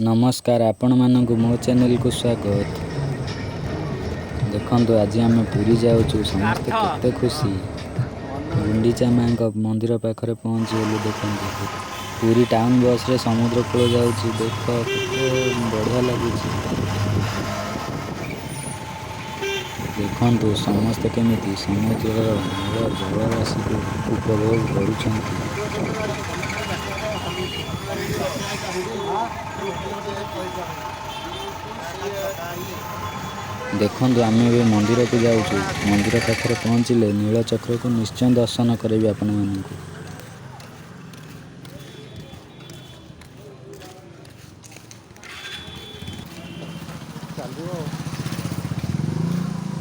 ନମସ୍କାର, ଆପଣମାନଙ୍କୁ ମୋ ଚ୍ୟାନେଲକୁ ସ୍ୱାଗତ। ଦେଖନ୍ତୁ, ଆଜି ଆମେ ପୁରୀ ଯାଉଛୁ। ସମସ୍ତେ କେତେ ଖୁସି। ଗୁଣ୍ଡିଚା ମାଙ୍କ ମନ୍ଦିର ପାଖରେ ପହଞ୍ଚିଗଲୁ। ଦେଖନ୍ତୁ, ପୁରୀ ଟାଉନ ବସ୍ରେ ସମୁଦ୍ର କୂଳ ଯାଉଛି। ଦେଖ, କେତେ ବଢ଼ିଆ ଲାଗୁଛି। ଦେଖନ୍ତୁ, ସମସ୍ତେ କେମିତି ସମୁଦ୍ରର ନୀଳ ଜଳରାଶିକୁ ଉପଭୋଗ କରୁଛନ୍ତି। ଦେଖନ୍ତୁ, ଆମେ ଏବେ ମନ୍ଦିରକୁ ଯାଉଛୁ। ମନ୍ଦିର ପାଖରେ ପହଞ୍ଚିଲେ ନୀଳଚକ୍ରକୁ ନିଶ୍ଚୟ ଦର୍ଶନ କରାଇବି ଆପଣମାନଙ୍କୁ। ଚାଲିବ।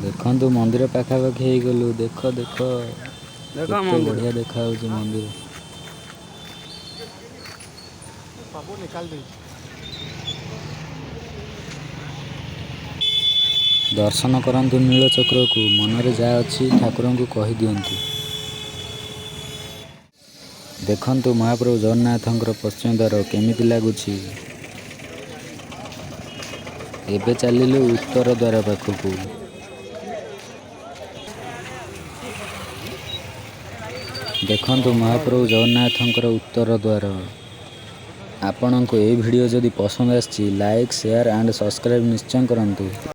ଦେଖନ୍ତୁ, ମନ୍ଦିର ପାଖାପାଖି ହେଇଗଲୁ। ଦେଖ ଦେଖ, ଦେଖ କେତେ ମନ୍ଦିର। ବଢ଼ିଆ ଦେଖାଯାଉଛି ମନ୍ଦିର। ସବୁ ନିକାଲି ଦେଇଛି। ଦର୍ଶନ କରନ୍ତୁ ନୀଳଚକ୍ରକୁ। ମନରେ ଯାହା ଅଛି ଠାକୁରଙ୍କୁ କହିଦିଅନ୍ତୁ। ଦେଖନ୍ତୁ, ମହାପ୍ରଭୁ ଜଗନ୍ନାଥଙ୍କର ପଶ୍ଚିମ ଦ୍ୱାର କେମିତି ଲାଗୁଛି। ଏବେ ଚାଲିଲୁ ଉତ୍ତର ଦ୍ୱାର ପାଖକୁ। ଦେଖନ୍ତୁ, ମହାପ୍ରଭୁ ଜଗନ୍ନାଥଙ୍କର ଉତ୍ତର ଦ୍ୱାର। ଆପଣଙ୍କୁ ଏହି ଭିଡ଼ିଓ ଯଦି ପସନ୍ଦ ଆସିଛି, ଲାଇକ୍, ସେୟାର ଆଣ୍ଡ ସବସ୍କ୍ରାଇବ୍ ନିଶ୍ଚୟ କରନ୍ତୁ।